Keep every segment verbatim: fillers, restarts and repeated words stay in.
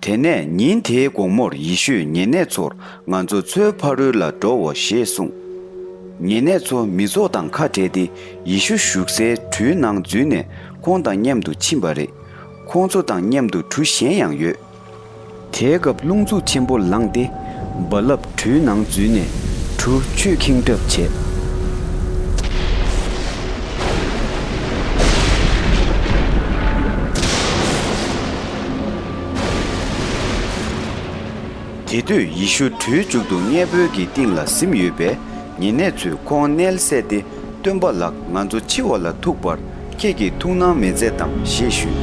དེ་ནས་ཉིན་དེའི་དགོང་མོར་ཡེ་ཤུས་ཉེ་གནས་ཚོར། ང་ཚོ་མཚོའི་ཕ་རོལ་ལ་འགྲོའོ་ཞེས་གསུངས། ཉེ་གནས་ཚོ་མི་ཚོགས་དང་ཁ་བྲལ་ཏེ་ཡེ་ཤུ་བཞུགས་སའི་གྲུའི་ནང་འཛུལ་ནས་ཁོང་དང་མཉམ་དུ་ཕྱིན་པ་རེད། ཁོང་ཚོ་དང་མཉམ་དུ་གྲུ་གཞན་ཡང་ཡོད། དེའི་སྐབས་རླུང་འཚུབ་ཆེན་པོ་ལངས་ཏེ། རྦ་རླབས་གྲུའི་ནང་འཛུལ་ནས་གྲུ་ཆུས་ཁེངས་གྲབས་བྱས། དེ་དུས་ཡེ་ཤུ་གྲུའི་མཇུག་ཏུ་སྔས་པོའི་གི་སྟེང་ལ་གཟིམས་ཡོད་པས། ཉེ་གནས་ཚོས་ཁོང་མནལ་སད་དེ། སྟོན་པ་ལགས། ང་ཚོ་འཆི་བ་ལ་ཐུག་པར་ཁྱེད་ཀྱིས་ཐུགས་སྣང་མི་མཛད་དམ་ཞེས་ཞུས།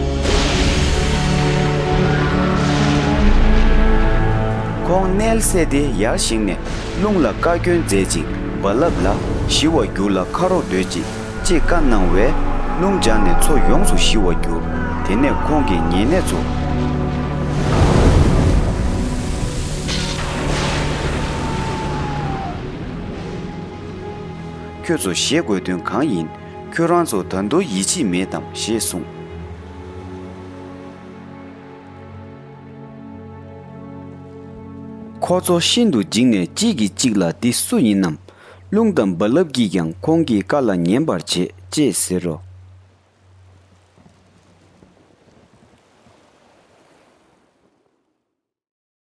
ཁོང་མནལ་སད་དེ་ཡར་བཞེངས་ནས་རླུང་ལ་བཀའ་བཀྱོན་མཛད་ཅིང་། རྦ་རླབས་ལ། ཞི་བར་གྱུར་ལ་ཁ་རོག་སྡོད་ཅིག་ཅེས་བཀའ་གནང་བས། རླུང་འཇགས་ནས་མཚོ་ཡོངས་སུ་ཞི་བར་གྱུར། དེ་ནས་ཁོང་གིས་ཉེ་གནས་ཚོ། ཁྱོད་ཚོ་ཞེད་དགོས་དོན་གང་ཡིན། ཁྱོད་རང་ཚོ་ད་དུང་ཡིད་ཆེས་མེད་དམ་ཞེས་གསུངས། ཁོ་ཚོ་ཤིན་ཏུ་འཇིགས་ནས་གཅིག་གིས་གཅིག་ལ། འདི་སུ་ཡིན་ནམ། རླུང་དང་རྦ་རླབས་ཀྱིས་ཀྱང་ཁོང་གི་བཀའ་ལ་ཉན་པར་བྱེད་ཅེས་ཟེར་རོ།